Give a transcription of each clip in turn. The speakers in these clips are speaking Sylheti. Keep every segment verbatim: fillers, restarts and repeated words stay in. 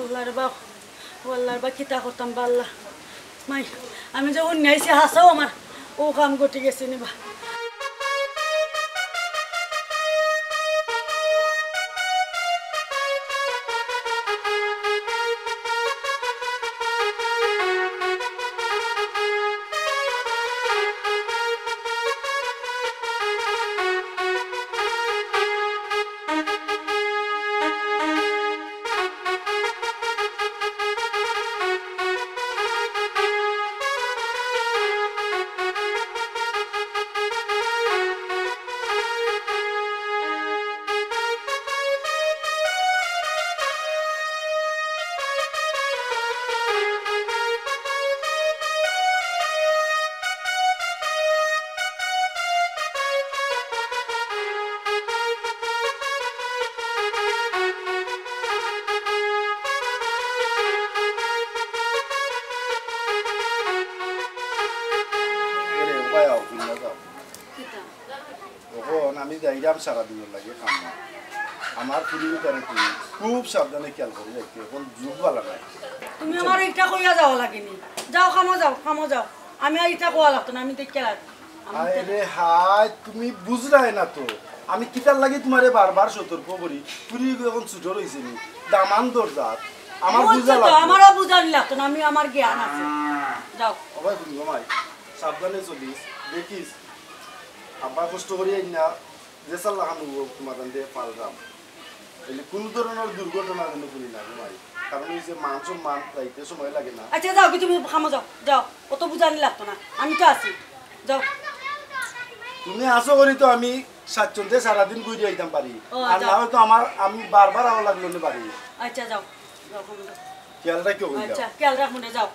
আল্লাহ রে বাপ, ও আল্লাহ রে বাপ, কিতা করতাম বা আল্লাহ। মাই, আমি যখন নিয়েছি হাসাও আমার ও কাম ঘটি গেছে নি বা। এরে, উবাই আও, ফিরিয়া যাও। কিতা? অখন আমি যাইরাম সারাদিনর লাগি কামো। আমার ফুরির ভিতরে তুমি খুব সাবধানে খেয়াল করি রাখতে, অখন যুগ বালা নাই। তুমি আমারে ইটা কইয়া যাওয়া লাগেনি। যাও, কামো যাও, কামো যাও। আমি আর ইটা কওয়া লাগতো না, আমি দেখিয়া রাখি। আমি হায় রে হায়, তুমি বুঝরায় না তো। আমি কিতার লাগি তুমারে বারবার সতর্ক করি। ফুরি অখন ছোট রইছে নি, দামান দরজাত। আমার বুঝা লাগতো। আমারও বুঝানি লাগতো না, আমি আমার জ্ঞান আছে। যাও। ও ভাই, ফুরি গো মাই, সাবধানে চলিস, দেখিস। আব্বা কষ্ট করি আইন না, যে সাল্লাহ খান ও তোমার দিয়ে পালরাম। তাইলে কোনো ধরনের দুর্ঘটনা যেন করি না গো মাই। কারণ ওই যে মান সম্মান যাইতে সময় লাগে না। আচ্ছা, যাও, কি তুমি কামো যাও, যাও। অত বুঝানি লাগতো না, আমি তো আছি। যাও। তুমি আছো করি তো আমি স্বাচ্ছন্দ্যে সারাদিন ঘুরে আইতাম পারি। ও, আর আচ্ছা। না হয়তো আমার, আমি বারবার আওয়া লাগলো না বাড়ি। আচ্ছা, যাও, যাও, কামো যাও। খেয়াল রাখিও কই যাও। আচ্ছা, খেয়াল রাখমু নে, যাও।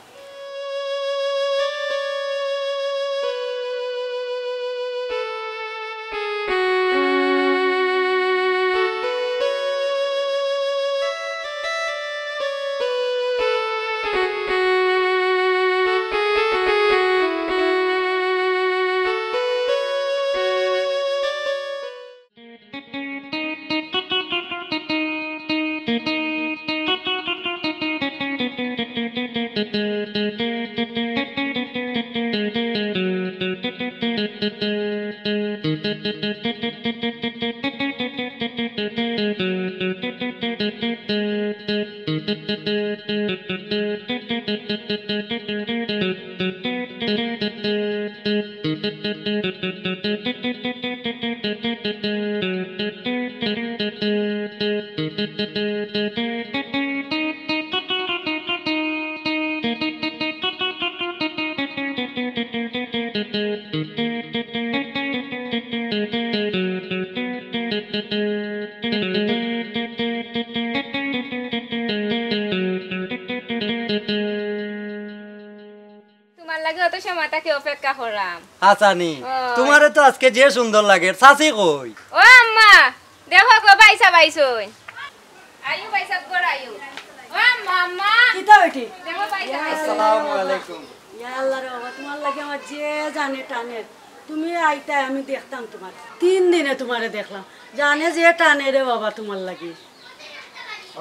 তোমার লাগি অত সময় থাকি অপেক্ষা করলাম। হাছানি, ও। তোমারে তো আজকে যে সুন্দর লাগে। চাচি কই? ও আম্মা, দেখো গো, ভাইসাব আইছইন। আইও ভাইসাব, ঘর আইও। ও আম্মা, আম্মা। কিতা বেটি? দেখো ভাইসাব আইছইন। আসসালামু আলাইকুম। ইয়া আল্লাহ রে বাবা, তোমার লাগি আমার যে জানে টানের। তুমি আইতায় আমি দেখতাম তোমার। তিন দিনে তোমারে দেখলাম। জানে যে টানে রে বাবা তোমার লাগি।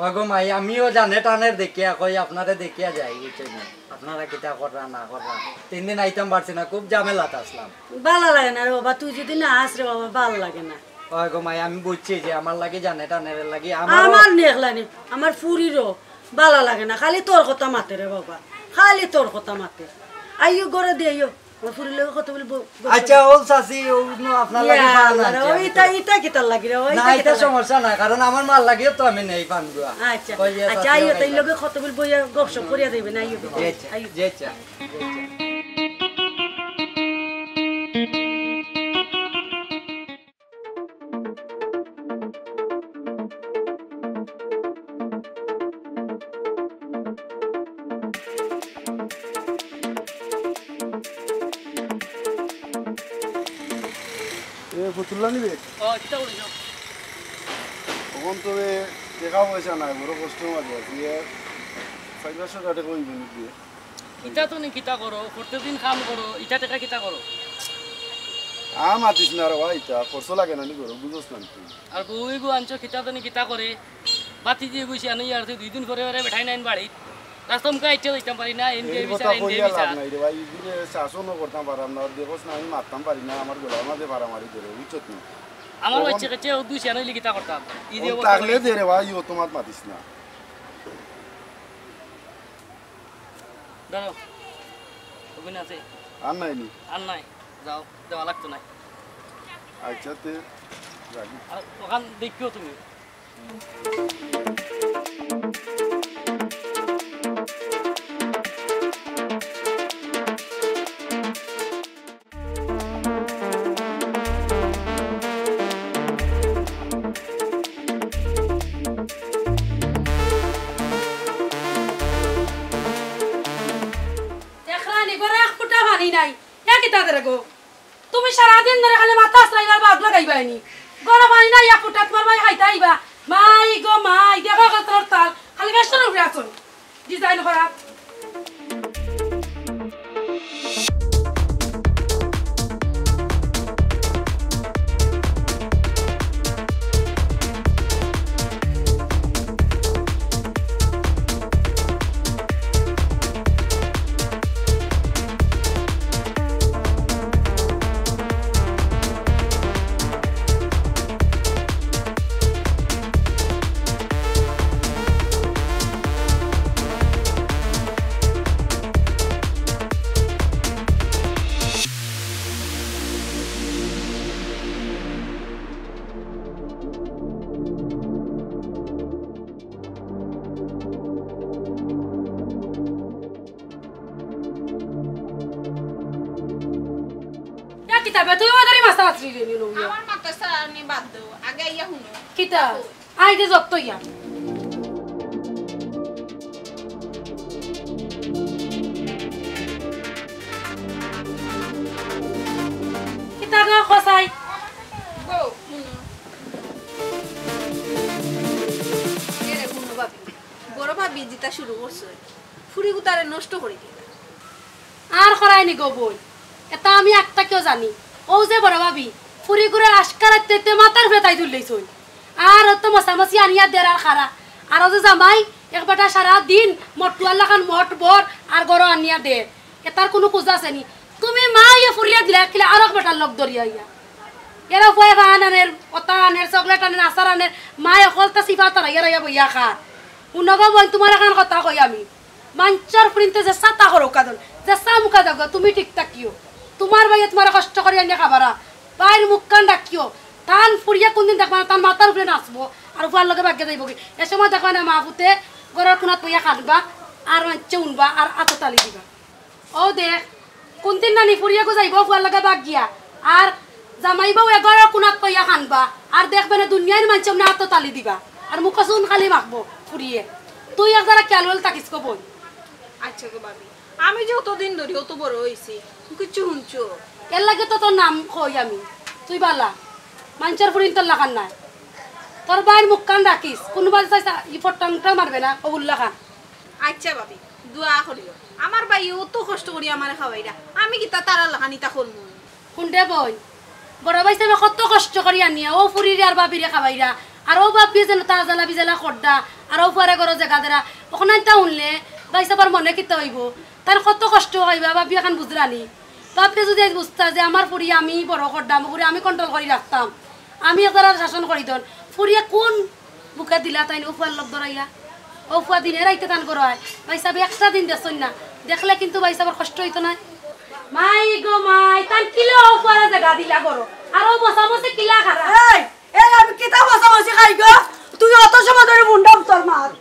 ওগো মাই, আমিও জানে টানের দেখিয়া কই, আপনারে দেখিয়া যাই, বুঝছইন নি? আপনারা কিতা কররা না কররা। তিন দিন আইতাম পারছি না, খুব ঝামেলাত আছলাম। বালা লাগে না রে বাবা, তুই যদি না আস রে বাবা, বালা লাগে না। ওগো মাই, আমি বুঝছি যে আমার লাগি জানে টানের লাগি, আমারও আমার নি একলা নি, আমার ফুরিরও বালা লাগে না, খালি তোর কথা মাতে রে বাবা, খালি তোর কথা মাতে। আইও, ঘরে দি আইও। ও ফুরির লগে কত বলি ব-, ব-, আচ্ছা, ও চাচি, ও ন আপনার ইয়া লাগি পান আল্লাহ রে, আনছি ও আমি ইতা, তো। ইতা কিতার লাগি রে, ও না, ইতা ইতা কিতার লাগি? সমস্যা না, কারণ আমার মার লাগিও তো আমি নেই পান গুয়া। আচ্ছা, ওই যে আচ্ছা, চাচি আইও, ওরাই তাই পান। লগে কত বলি বইয়া গপশপ করিয়া যাইবে না, আইও, জি, আচ্ছা, আইও। জি, আচ্ছা। এ, ফতুল্লা নিবে? ও, কিতা করিস? অখন তো এ, টেকা পয়সা নাই, বড় কষ্টর মাঝে আছি। এ, চাইর পাঁচশো টেকা অইবো নি দিয়া? ইটা তো নি কিতা করো, প্রত্যেকদিন কাম করো, ইটা টেকা কিতা করো? আ, মাতিস না রে ভাই, ইটা খরচ লাগে না নি করো, বুঝোস না তুই। আর বউ ইগু আনছো, কিতা তো নি কিতা করে? বাতি দিয়া গুছি আনো ইয়ার দুই দিন পরে পরে বেটাই নাইন বাড়ি। রাস্তা মুখে আইতে যাইতাম পারি না, এনবিআই এই বিচার, কথা এনবিআই কইয়া লাভ বিচার। নাই রে ভাই, ইদিনে শাসনও করতাম পারাম না, দেখোস না আমি মারতাম পারি না, আমার গলার মাঝে মারামারি ধরে, বুঝছত না? আমার তখন বাচ্চা কাছে ও দুই সিয়ানো লিখিতা করতাম। ইদি ও অবস্থা থাকলে হইছে। দে রে ভাই, ও তোমার মাতিস না। ধরো, ওখানে আছে। আর নাই নি? আর নাই, যাও, দেওয়া লাগতো নাই। আচ্ছা, তে রাখি। আর ওখান দেখিও তুমি। দেখলানি, ঘরো এক ফুটা পানি নাই। এ কিতা রে গো? তুমি সারাদিন ধরে খালি মাথা আছড়াইবার বাদ লাগাইবায় নি। ঘরো পানি নাই, এক ফুটা তোমার ভাই খাইতা আইবা। মাই গো মাই, দেখো কত তাল। খালি বেসন উঠে আছো। ডিজাইন করা। ইয়া কিতা বে, তুমি আমারে মাথা আছড়ি রে নিলো ইয়া। আমার মাথা সারানি বাদ দেও, আগে ইয়া হুনো। কিতা? আই দে যত ইয়া। কিতা গো কসাই? গো, হুনো। এরে হুনো ভাবি, বড় ভাবি জিতা শুরু করছে। ফুরি গুতারে নষ্ট করি দিলা। আর করায়নি গো বইন, এটা আমি আগ থাকিও জানি। ও যে বড় ভাবি, ফুরি গুরে আশকা রাখতে রাখতে মাথার উপরে তাই তুললেই চই। আর অত মশামশি আনিয়া দের আর খারা। আর ও যে জামাই, এক বেটা সারা দিন মটুয়ার লাখান মট বর আর গরো আনিয়া দের। এটার কোনো খোঁজ আছে নি? তুমি মা ইয়ে ফুরিয়া দিলা, কিলা আর এক বেটার লগ ধরিয়া ইয়া। এরা ফুয়ে ফান আনের, অতা আনের, চকলেট আনের, আচার আনের, মায়ে অকলতা সিফা তারা ইয়ারা ইয়া বইয়া খার। হুনো গো বইন, তোমার এখন কথা কই আমি। মানষর ফুরিন্তে যেছা তা করো কাদন, যেছা মুখা যাও গো, তুমি ঠিক থাকিও। তোমার ভাইয়ে তোমার কষ্ট করি আনিয়া খাবারা, ভাইর মুখখান রাখিও। তান ফুরিয়া কোনদিন দেখবা না, তান মাথার উপরে নাচবো, আর ফুয়ার লগে বাগিয়া যাইবো কি। এ সময় দেখবা না মা পুতে ঘরর কোনাত বইয়া কানবা, আর মানষে উনবা, আর আতো তালি দিবা। ও দেখ, কোনদিন নানি ফুরিয়া গো যাইবো ফুয়ার লগে বাগিয়া, আর জামাই বউ এ ঘরর কোনাত বইয়া কানবা, আর দেখবে না দুনিয়ার মানষে উনলে আতো তালি দিবা, আর মুখো চুন খালি মাখবো ফুরিয়ে। তুই এক যারা খেয়াল হল থাকিস গো বইন। আচ্ছা গো ভাবি, আমি যে অতদিন ধরি অত বড় হইছি, কিচ্ছু হুনছো? এর লাগি তো তোর নাম কই আমি, তুই বালা, মানষর ফুরিন্তর লাখান নায়। তোর ভাইর মুখখান রাখিস, কোনোবায় চাইস ই ফট্টাংটা মারবে না, অগুর লাখান। আচ্ছা ভাবি, দোয়া করিও। আমার ভাই অত কষ্ট করি আমারে খাওয়াইরা, আমি কিতা তারার লাখান ইতা করমু? হুন রে বইন, বড় ভাইসাবে কত কষ্ট করি আনিয়া, ও ফুরিরে আর ভাবিরে খাওয়াইরা, আর ও ভাবিয়ে যেন তা জ্বালা বিজালা করডা, আর ও ফুয়ারে ঘরো জাগা দেরা, অখন ইতা হুনলে ভাইসাবর মনে কিতা অইবো? তার কত কষ্ট অইবা, ভাবি এখন বুঝরানি। ভাবিয়ে যদি আইজ বুঝতা যে আমার ফুরি আমি বড় করডাম, ফুরি আমি control করি রাখতাম, আমি এতারে শাসন করি দন, ফুরিয়ে কোন বুকে দিলা তাইন ও ফুয়ার লগ ধরাইয়া। ও ফুয়া দিনে রাইতে তান ঘরো আয়। ভাইসাবে একটা দিন দেখছইন না, দেখলে কিন্তু ভাইসাবর কষ্ট অইতো নায়। মাই গো মাই, তান কিলা ও ফুয়ারে জাগা দিলা ঘরো। আর ও মশামশি কিলা খারা। এই, এই, আমি কিতা মশামশি খাই গো? তুই অত সময় ধরি মুন্ডাম তোর মার।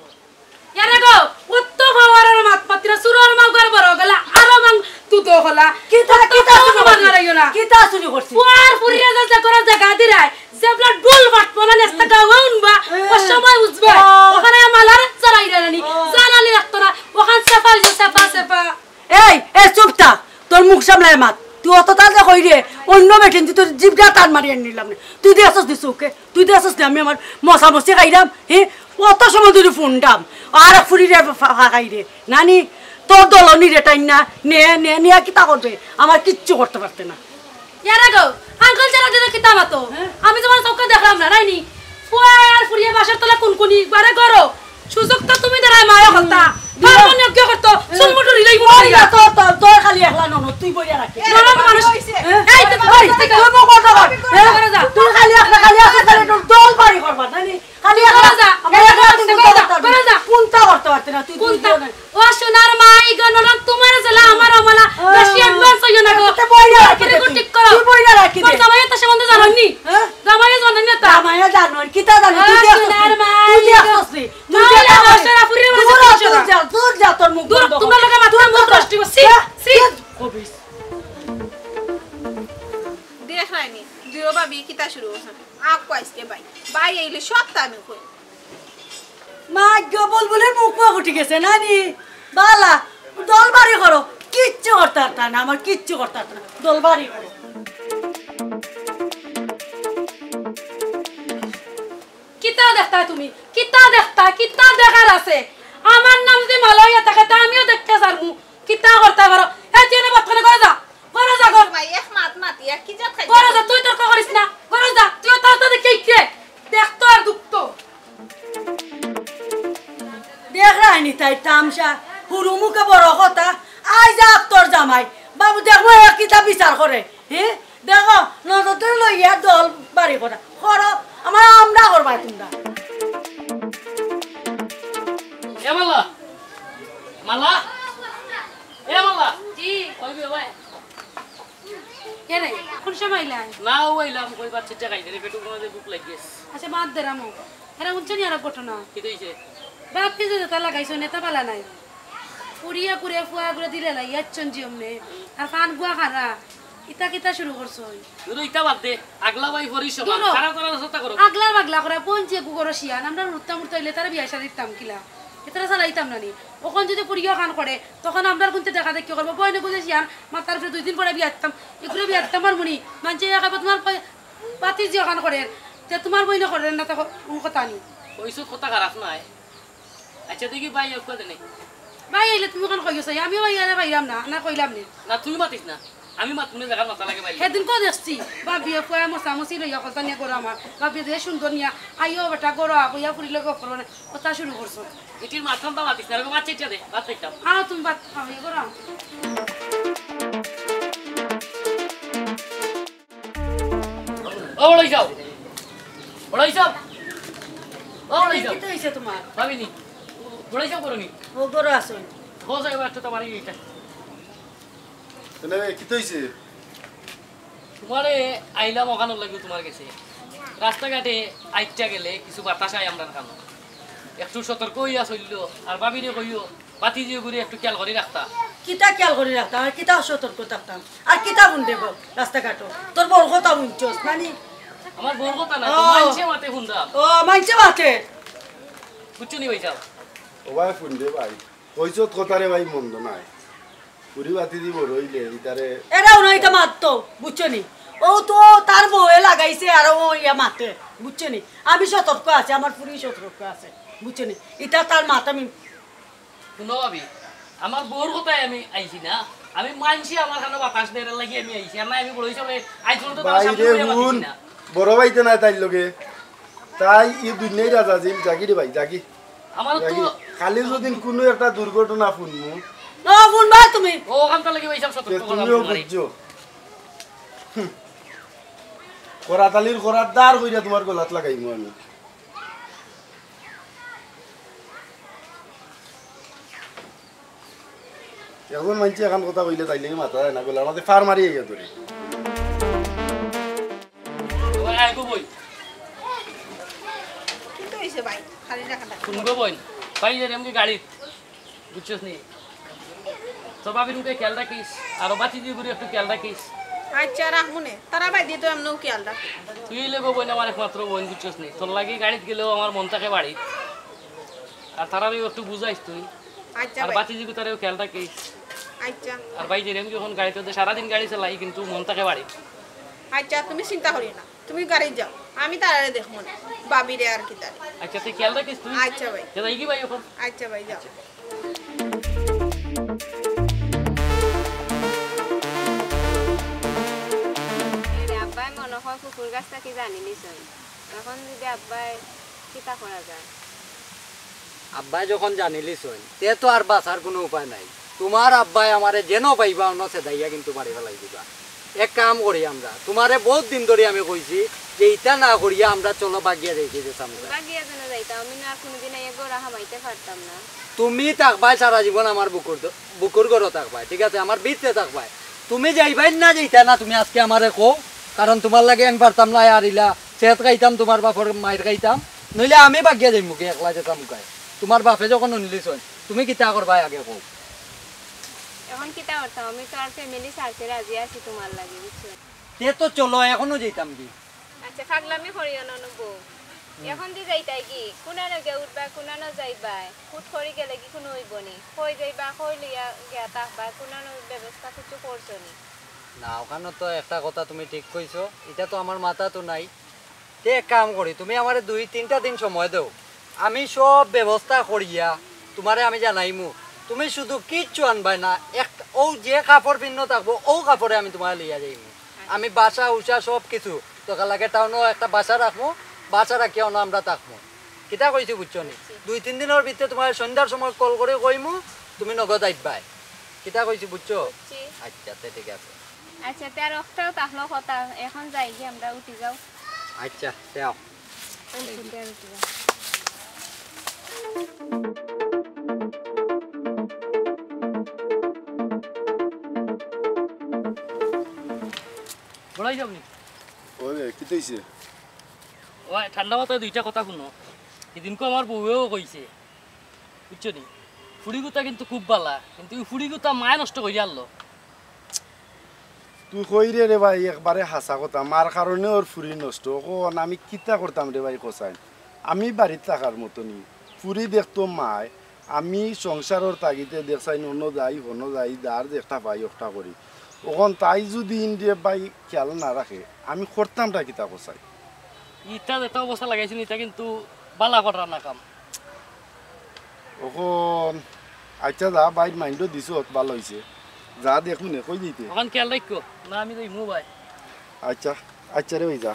ইয়ারে গো, অত পাওয়ারর মাত মাতিরা, চুরর মাউগার বড় গলা, আরো মাং তুতো গলা। কিতা, অত কিতা চুরি মার করছিস? লড়াইও না। কিতা চুরি করছিস? ফুয়ার ফুরিয়ে যে যে করে জাগা দিরায়, যেবলা ডুল ফাটবো না, নেস্তা গাওয়া উনবা, এ। ও সময় বুঝবা। ও। ওখানে মালার চড়াই রানি, ও। জানালি রাখতো না, ওখান সেফা অইছে, সেফা, সেফা। এই, এই, চুপ থাক। তোর মুখ সামলায় মাত। তুই অত তাজা কই রে? অন্য বেটিন তুই তোর জিভটা টান মারি আনিলাম না। তুই দেখছস দিছু ওকে? তুই দেখছস না আমি আমার মশামশি খাইলাম? হে? অত সময় ধরে ফোন দাম। আর এক ফুরি রে ফা-, ফা-, খাই রে। নানি, তোর দলনি রে টাইন না। নে, নে, নিয়া কিতা করবে? আমার কিচ্ছু করতে পারতে না। ইয়ারে গো, আঙ্কল ছাড়া দিলে কিতা মাতো? হ্যাঁ? আমি তোমার চোখে দেখলাম না, নাইনি? পুয়া আর ফুরিয়ে বাসার তলা কুনকুনি, বারে করো। সুযোগ তো তুমি দাঁড়ায় মায়া কথা। হুম। পারবো না, কি করতো? চুল মুঠো রিলাই মুঠো ওই রিলাই। না, তোর, তোর, তোর খালি একলা ননদ, তুই বইয়া রাখিস। ননদ মানুষ। হ্যাঁ? এই তো, এই, তুই মুখ বন্ধ কর। হ্যাঁ? করে যা। তুই খালি একলা, খালি একলা, খালি একটু দল বাড়ি করবা, জানি? খালি একলা, করে যা। আমার এই একলা করে তুই যা, কুন্তা করে যা, করতে পারবি। করে যা। কুন্তা করতে পারতে না, তুই, তুই কুন্তা? কেউ না। ও সোনার মাই গো, ননদ তোমার জ্বালা, আমার অবলা। হ্যাঁ। বেশি advance হইও না গো। তো বইয়া রাখি দে তুই। ঠিক করো। তুই বইয়া রাখি দে। তোর জামাইয়ে তো সম্বন্ধে জানাননি? হ্যাঁ? জামাইয়ে জানাননি তো? জামাইয়ে জানো, কিতা জানো? তুই ও দেখছস সোনার নি? মাই তুই গো। দেখছস নি? তুই মাইলা দেখছস নি? বসরা ফুরিয়ে দূর মাঝে হ, বসরা। দূর যা, দূর যা, তোর মুখ দূর, বন্ধ কর। তোমরা লোকে মাথা দূর মুখ যা, নষ্ট করছি। দূর যা। ছি। খবিস। দেখরায়নি, দুইও ভাবি কিতা শুরু করছে। আক্কু আইজকে ভাই। ভাই আইলে সবতা আমি কই। মা গো, বুলবুলের মুখ ফুয়া উঠি গেছে, নানি? বালা, দল বাড়ি করো। কিচ্ছু করতে পারতা না, আমার কিচ্ছু করতে পারতা না। দল বাড়ি করো। কিতা দেখতা তুমি? কিতা দেখতা? কিতা দেখার আছে? আমার নাম যদি মালা হইয়া থাকে, তা আমিও দেখতে পারমু। কিতা করতে পারো? এই তুই এনে বর্তমানে ঘরে যা। ঘরে যা, ঘর। ভাই, এক মাত মাতি, এক কি জাত খাই? ঘরে যা, তুই তর্ক করিস না। ঘরে যা, তুই তার তাদের কে কে? দেখতো আর দুখতো। দেখরায়নি তাই তামশা, হুরু মুখে বড় কথা, আই যা তোর জামাই। বাবু দেখবো এ কিতা বিচার করে, হ্যাঁ? দেখো, নজর লইয়া দল বাড়ি করা। করো, আমার আমরা করবাই তোমরা। এ মালা, মালা, এ মালা। জি। ওই বে ভাই। কে রে? কোন সময় আইলা? না, ও আইলাম, কই বাচ্চা টাকা খাইতে রে, পেটু কোনো যে ভুক লাগিয়েছে। আচ্ছা, বাদ দে রামু। এরা উঠছে নি আরো ঘটনা। কি হইছে? বাপ নিজে যেটা লাগাইছো, নেতা বালা নাই। পুড়িয়া কুড়ে ফুয়া করে দিলে লাই, ইয়াচ্ছন জিয়মনে। আর ফান গুয়া খারা। ইতা কিতা শুরু করছো? দুরো ইতা বাদ দে, আগলা ভাই পরিশ্রম, দূরো। তারা তারা চেষ্টা করো। আগলা বাগলা করে, বোন যে গুগরো শিয়ান, আমরা উঠতাম উঠতে হইলে তারা বিয়া শাদি দিতাম কিলা? এতারা চালাইতাম না নি? ওখান যদি পুড়িয়া খান করে, তখন আমরার গুনতে দেখা দেখি করবো। বইনে গুজে শিয়ান, মাতার ফিরে দুই দিন পরে বিয়া দিতাম। এগুলো বিয়া দিতাম পারবো নি? মানছে ইয়া খাবে তোমার পা-, পাতি জিয়া খান করে। তে তোমার বইনে করে না, তখন কোন কথা নি? ওইসব কথা খারাপ নাই। আচ্ছা, দেখি ভাই, এক কথা নেই। ভাই আইলে তুমি কোন কইছো? আমিও ভাই আরে পাইলাম না, না কইলাম নি। না, তুমি মাতিস না। আমি মাত মনে জায়গার মাথা লাগে ভাই। সেদিন কো দেখছি, ভাবিয়ে ফুয়া মশা মশি লইয়া কথা নিয়ে করো আমার। ভাবিয়ে যে সুন্দর নিয়া, আইও বেটা, গরো, আগুইয়া ফুরি লগে করো না। কথা শুরু করছো। এটির মাথাম বা মাতিস না, আমি মাছ চেষ্টা দে, ভাত খাইতাম। আও তুমি ভাত খাও, ইয়ে করো। ও বড় হিসাব, বড় হিসাব, ও বড় হিসাব। কিতা হইছে তোমার? ভাবিনি, বড় হিসাব করো নি? ও গরো আছো। ও সাহেব, একটু তো বাড়ি এটা। এনে কিতা হইছে? তোমারে আইলাম ওখানো লাগি তোমার গেছে। রাস্তাঘাটে আইচ্ছা গেলে কিছু বাতাস আয় আমরার কানো। একটু সতর্ক হইয়া চললো। আর ভাবিরে কইও, বাতি দিয়ে ঘুরে একটু খেয়াল করি রাখতা। কিতা খেয়াল করি রাখতাম? আর কিতা সতর্ক থাকতাম? আর কিতা হুনতে গো রাস্তাঘাটো? তোর বউর কথা হুনছস নানি? আমার বউর কথা না, ও। তো মানষে মাতে হুনতাম। ও, মানষে মাতে। বুঝছো নি ভাই সাহেব? ও ভাই, হুন দে ভাই। কইছত কথা রে ভাই, মন্দ নাই। পুরি বাতি দি বড় হইলে ইতারে এরাও না, ইতা মাততো, বুঝছো নি? ও তো তার বউয়ে লাগাইছে আর ও ইয়া মাতে, বুঝছো নি? আমি সতর্ক আছি, আমার পুরি সতর্ক আছে, বুঝছো নি? ইতা তার মাত আমি হুনো ভাবি, আমার বউর কথায় আমি আইছি না, আমি মানষে আমার কানো বাতাস দেওয়ার লাগি আমি আইছি, আর না আমি বড় হিসাবে আইজ পর্যন্ত তার সামনে বাইরে বইয়া মাতিছি হুন, না। বড় ভাইতে নাই তাইর লগে, তাই ই দুনিয়ার রাজা জিম জাগি রে ভাই, জাগি। আমার তো জাগি। খালি যদি কোনো একটা দুর্ঘটনা হুনমু। না, হুনবা তুমি। ও, ওখান থেকে ওই সব সতর্ক তে করা তুমিও তোমারে। বুঝছো। হুম। করাতালির করার দার কইরা তোমার গলাত লাগাইমু আমি। এখন মানষে এখন কথা কইলে তাইলে কি মাথা যায় না, গলার মাঝে ফার মারি আইয়া ধরে। ওই আয় গো বই। কিন্তু হইছে ভাই, খালি রাখা থাকে। শুন গো বই, ভাই যে এমনি গাড়ি, বুঝছস নি? তো ভাবির উঠে খেয়াল রাখিস, আর বাতি দিয়ে ঘুরে একটু খেয়াল রাখিস। আচ্ছা, রাখমু নে। তারা ভাই দিয়ে তো এমনিও খেয়াল রাখে। তুই হইলে গো বই আমার একমাত্র বোন, বুঝছস নি? তোর লাগি গাড়িত গেলেও আমার মন থাকে বাড়ি। আর তারারেও একটু বুঝাইস তুই। আচ্ছা আর ভাই। বাতি দিয়ে তারেও খেয়াল রাখিস। আচ্ছা। আর ভাই যে এমনি যখন গাড়িতে সারাদিন গাড়ি চালাই, কিন্তু মন থাকে বাড়ি। আচ্ছা, তুমি চিন্তা করিও না। তুমি গাড়ি যাও, আমি তারারে দেখমু না, ভাবিরে আর কি তারে। আচ্ছা, তুই খেয়াল রাখিস তুই। আচ্ছা ভাই। যা, যাই কি ভাই এখন? আচ্ছা ভাই, যাও। এরে আব্বায় মনে হয় কুকুর গাছটা কি জানি নিছইন। এখন যদি আব্বায় কিতা করা যায়? আব্বায় যখন জানিলিছইন, তে তো আর বাঁচার কুনু উপায় নাই। তুমার আব্বায় আমারে যেন পাইবা অনো ছেদাইয়া কিন্তু বাড়ি ফালাই দিবা। এক কাম করি আমরা, তুমারে বউত দিন ধরি আমি কইছি যে ইতা না করিয়া আমরা চলো বাগিয়া যাইতে যেতাম। বাগিয়া যেন যাইতাম, আমি না কুনুদিন আইয়া গড়া হামাইতে পারতাম না। তুমি থাকবায় সারা জীবন আমার বুকুর দ-, বুকুর ঘরো থাকবায়, ঠিক আছে? আমার ভিতরে থাকবায়। তুমি যাইবায় না যাইতা না, তুমি আজকে আমারে কও, কারণ তুমার লাগি আমি পারতাম না আর ইলা ছেদ খাইতাম, তুমার বাপর মাইর খাইতাম, নইলে আমি বাগিয়া যাইমু কি একলা যেতাম কায়। তুমার বাপে যখন হুনলিছইন, তুমি কিতা করবায় আগে কও। এখন কিতা করতাম, আমি তো আর family ছাড়তে রাজি আছি তুমার লাগি, বুঝছো? তে তো চলো, এখনো যাইতাম কি? আচ্ছা, পাগলামি করিও না নু বউ। এখন দি যাইতায় কি? কুনানো গিয়া উঠবায়, কুনানো যাইবায়? হুট করি গেলে কি কুনু অইবো নি? কই যাইবা, কই লইয়া গিয়া থাকবায়, কুনানো ব্যবস্থা কিছু করছো নি? না, অখানো তো একটা কথা তুমি ঠিক কইছো, ইটা তো আমার মাথাত নাই। তে এক কাম করি, তুমি আমারে দুই তিনটা দিন সময় দেও, আমি সব ব্যবস্থা করিয়া তুমারে আমি জানাইমু। তুমি শুধু কিচ্ছু আনবায় না, এক, অউ যে কাপড় পিন্দো থাকবো, অউ কাপড়ে আমি তুমারে লইয়া যাইমু। আমি বাসা উসা সব কিছু, দরকার লাগে টাউনো একটা বাসা রাখমু, বাসা রাখিয়া অনো আমরা থাকমু। কিতা কইছি বুঝছো নি? দুই তিন দিনর ভিতরে তুমারে সন্ধ্যার সময় call করি কইমু, তুমি নগদ আইবায়। কিতা কইছি বুঝছো? বুঝছি। আচ্ছা, তে ঠিক আছে। আচ্ছা, তে আর একটাও থাকলো কথা, এখন যাই গি আমরা, উঠি যাও। আচ্ছা, তে আও। আচ্ছা, তে আর উঠি যাও। বড়াই যাবনি? ওই রে, কিতা অইছে? ওই ঠান্ডা মাথায় দুইটা কথা হুনো। হিদিনকু আমার বউয়েও কইছে, বুঝছো নি? ফুড়িগুতা কিন্তু খুব বালা, কিন্তু ই ফুড়িগুতা মায় নষ্ট করিয়া আনলো। তুই কইরে রে ভাই, একবারে হাছা কথা, মার কারণে ওর ফুড়ি নষ্ট। অখন আমি কিতা করতাম রে ভাই, কছাইন? আমি বাড়িত থাকার মতো নি, ফুড়ি দেখতো মায়, আমি সংসারর তাগিদে দেখছাইন অনো যাই, হনো যাই, যার যেটা পাই ওটা করি। অখন তাই যদি ইন রে ভাই খেয়াল না রাখে, আমি করতামটা কিতা কছাইন? ইতা যেটা অবস্থা লাগাইছে নি, ইতা কিন্তু বালা করার না কাম। অখন আচ্ছা যা, ভাইর mind-ও দিছো, ভালা অইছে। যা দেখমু নে, কই যাইতে? অখন খেয়াল রাখিও। না, আমি যাইমু ভাই। আচ্ছা, আচ্ছা রে ভাই, যা।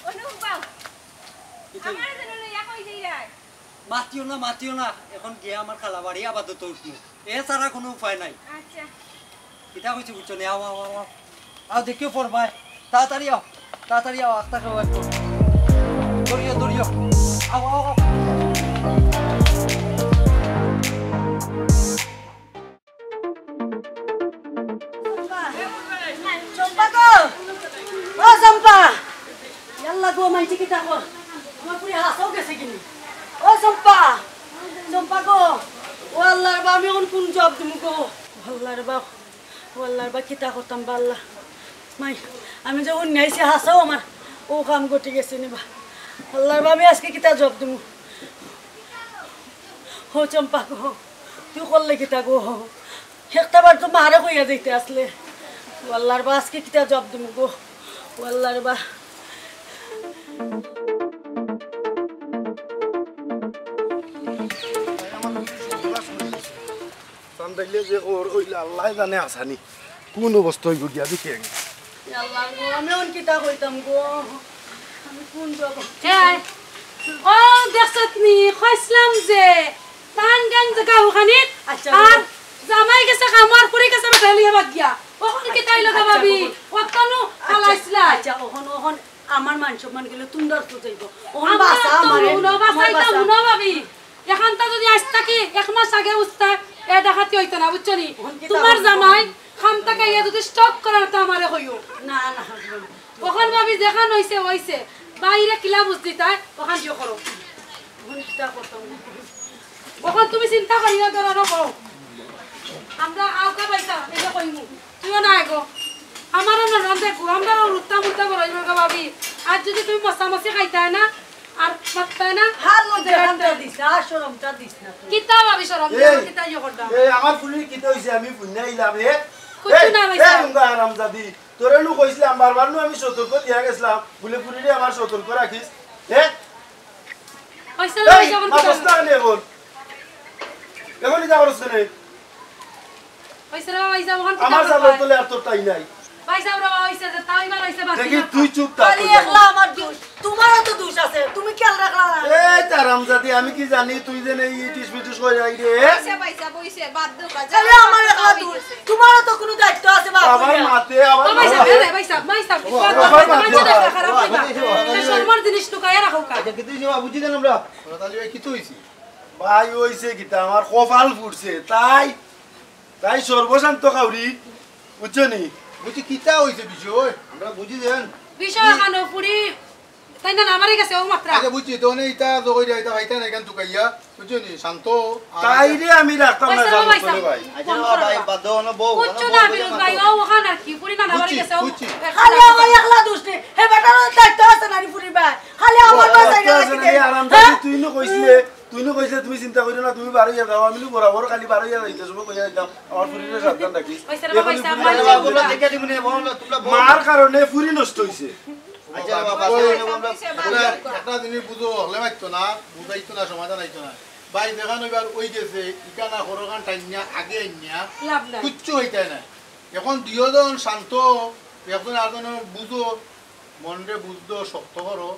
অনুভব, আমারে যেন লইয়া কই যাইরায়? মাতিও না, মাতিও না, এখন গিয়া আমার খালা বাড়ি আপাতত উঠমু, এ ছাড়া কুনু উপায় নাই। আচ্ছা। ইতা কইছি বুঝছো নি? আও, আও, আও, আও। আও, দেখিও পড়বায়। তাড়াতাড়ি আও, তাড়াতাড়ি আও, আস্তে আস্তে আও একটু। দৌড়িও, দৌড়িও। আও, আও, আও। চম্পা গো, ও চম্পা, ইয়াল্লা গো, মাইনষে কিতা কর, আমার ফুড়ি হাছাউ গেছেগি নি। ও চম্পা, চম্পা গো, ও আল্লার বা, আমি অখন কুন জবাব দিমু গো? আল্লার বা, ও আল্লার বা, কিতা করতাম বা আল্লা। মাই, আমি যে হুনিয়া আইছি হাছাউ আমার অউ কাম ঘটি গেছে নি বা। আল্লার বা, আমি আজকে কিতা জবাব দিমু? ও চম্পা গো, তুই করলে কিতা গো? একটা বার তো মারে কইয়া যাইতে আসলে। ও আল্লাহর বা, আজকে কিতা জবাব দিমু গো? ও আল্লাহর বা। চান্দাইলে যে ওর ওইলে আল্লাহ জানে আসানি। কোন অবস্থা হইব গিয়া দেখি আগে। এ আল্লাহ গো, আমি অন কিতা কইতাম গো? আমি কোন জবাব? এ, ও দেখছত নি, কইছিলাম যে তান গান জাগা ওখানে, আচ্ছা, আর জামাই গেছে কামর, ফুরি গেছে বেটা লইয়া বাদ গিয়া। ওখান কিতা অইলো গো আচ্ছা, ভাবি? ওখান, অতনু আচ্ছা, ফালাইছিলা। আচ্ছা, ওখান, ওখান আমার মান সম্মান গেলে তুন্দার তো যাইব। ওখান আমরা বাসা তো আমারে, হুনো, আমার বাসাই তো বাসা। হুনো ভাবি। এখানটা যদি আজ থাকি এক মাস আগে উঠতা, এ ডাকাতি হইতো না, বুঝছো নি? ওখান কিতা তোমার জামাই খাম থাকি ইয়া যদি স্টক করার তো আমারে কইও। না, না, ওখান ভাবি যেখান হইছে, হইছে। বাইরে কিলা বুঝ দিতায়, ওখান দিও করো। ওখান কিতা করতাম? ওখান তুমি চিন্তা করিও, ধরো, রো, করো। আমরা আউকা পাইতা, এই যে কইমু। তুইও না এগো। আমারও না রান্ধে গো, আমরা রুত্তা মুত্তা বড় হইব গো ভাবি। আর যদি তুমি মশা মশি খাইতায় না, আর মারতায় না, হাল লজ্জা হালটা দিস না, আর শরমটা দিস না তুই। কিতা ভাবি শরম এই, দিও, কিতা ইয়ে করতাম? এই, আমার ফুলির কিতা হইছে, আমি বুঝনা ইলাম, এ? কুচ্ছু এই, না, ভাই এই, সাহেব। উঙ্গা হারামজাদি। তোরে নু কইছিলাম, বারবার নু আমি সতর্ক দিয়া গেছিলাম, বুলে ফুলিরে আমার সতর্ক রাখিস। এ? ভাই সাহেব, এই, ভাই সাহেব, মা, বস্তা আনে এখন। এখন ইটা করছ কেনে? ভাই সাহেব, ভাই সাহেব, ওখান আমার কিতা চালের ভাই? তলে আর তোর তাই নাই। ভাই সাহেব, রে, ভাই সাহেব, তাও এবার হইছে বাকি দেখি কথা। তুই চুপ থাক, খালি ওই একলা আমার দোষ, তোমারও তো দোষ আছে, তুমি খেয়াল রাখলা না। এই হারামজাদি, আমি কি জানি তুই যে এই ইটিস মিটিস করে যাই রে। হইছে ভাই সাহেব, হইছে, বাদ দেও, বাদ দেও। খালি আমার একলা দোষ, তোমারও তো কোনো দায়িত্ব আছে, বাপ বাবার হইয়া। মাতে আবার ও ভাই সাহেব, মাতে। এ রে, ভাই সাহেব, ভাই সাহেব, ও, বাদ দেও, বাবার ভাই সাহেব, মাতে। ভাই সাহেব, খারাপ কথা। এই সম্মান জিনিস লুকাইয়া রাখো কা? আচ্ছা, কিন্তু এই যে বাবুজি জান আমরা। তাহলে ভাই, কিতা হইছে? ভাই, হইছে কিতা, আমার কপাল ফুটছে, তাই, তাই সর্বশান্ত কাউরি, বুঝছো নি? বুঝছি, কিতা হইছে বিষয়? আমরা বুঝি দেন। বিষয় কি? কানো ফুরি, তাই না, আমারই গেছে ও মাত্রা। আচ্ছা, বুঝছি, তো নে, ইটা তো কইরা, ইটা খাইতা না, এখান তুকাইয়া, বুঝছো নি? শান্ত, আর তাইরে আমি রাখতাম না, ভাই সাহেব, জানো ভাই তো রে সাহেব। ভাই। আচ্ছা, ফোন বাবা, করো ভাই, না। বাদ দেও না, বউ, কুচ্ছু কোনো না, বউ ফিরোজ না। ভাই, ও ওখান আর কি, ফুরি না, আমারই বুঝছি, গেছে ও। বুঝছি। খালি আমার একলা দোষ নেই, হে বেটার দায়িত্ব আছে না রে ফুরি ভাই? খালি আমার ও, বাসায় আচ্ছা, গেলে আচ্ছা, কি না, দেয়? এই আরাম হ্যাঁ? দাদি, তুই নু কইছিলে, তুই নু কইছিলে, তুমি চিন্তা করিও না, তুমি বারইয়া যাও, আমি নু বরাবর খালি বারইয়া যাইতে সময় কইয়া যাইতাম, আমার ফুরিরে সাবধান রাখিস। ওই স্যার, এখন ভাই সাহেব, ফুরি ভাই নষ্ট সাহেব, হইছে। বলো, দেখে দিমু নে, বলো, তোমরা বলো। মার কারণে ফুরি নষ্ট হইছে। আচ্ছা, বাবা, বাবা, বাবা, বাবা। একটা, একটা জিনিস বুঝো, হকলে মাততো না, বুঝাইতো না, সমাধান আইতো না। ভাই, যেখান অইবার অই গেছে, ইখান আর খরখান টাইন্না আগে আইন্না, লাভ নাই। কুচ্ছু হইতায় না। এখন দুইজন শান্ত, একজন আরজনরে বুঝো, মনরে বুঝ দেও, শক্ত করো,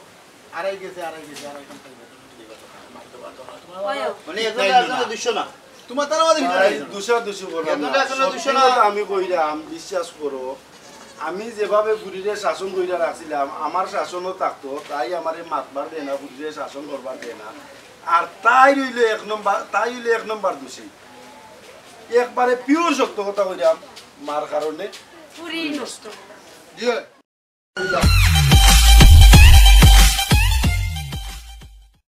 আরাই গেছে, আরাই গেছে, আরাই গেছে। ওই। মানে, একজন আরজনরে দুষো না। তোমার তার মাঝে ভিতরে ভাই, নাই। দুষাদুষি করো না। একজন আরজনরে দুষো না। সত্যি কথা আমি কইরাম, বিশ্বাস করো, আমি যেভাবে ফুরিরে শাসন কইরা রাখছিলাম, আমার শাসনও থাকতো, তাই আমারে মাতবার দেয় না, ফুরিরে শাসন করবার দেয় না। আর তাই রইল এক নম্বর, তাই হইল এক নম্বর দোষী। একবারে পিওর সত্য কথা কইরাম, মার কারণে ফুরি নষ্ট। জি।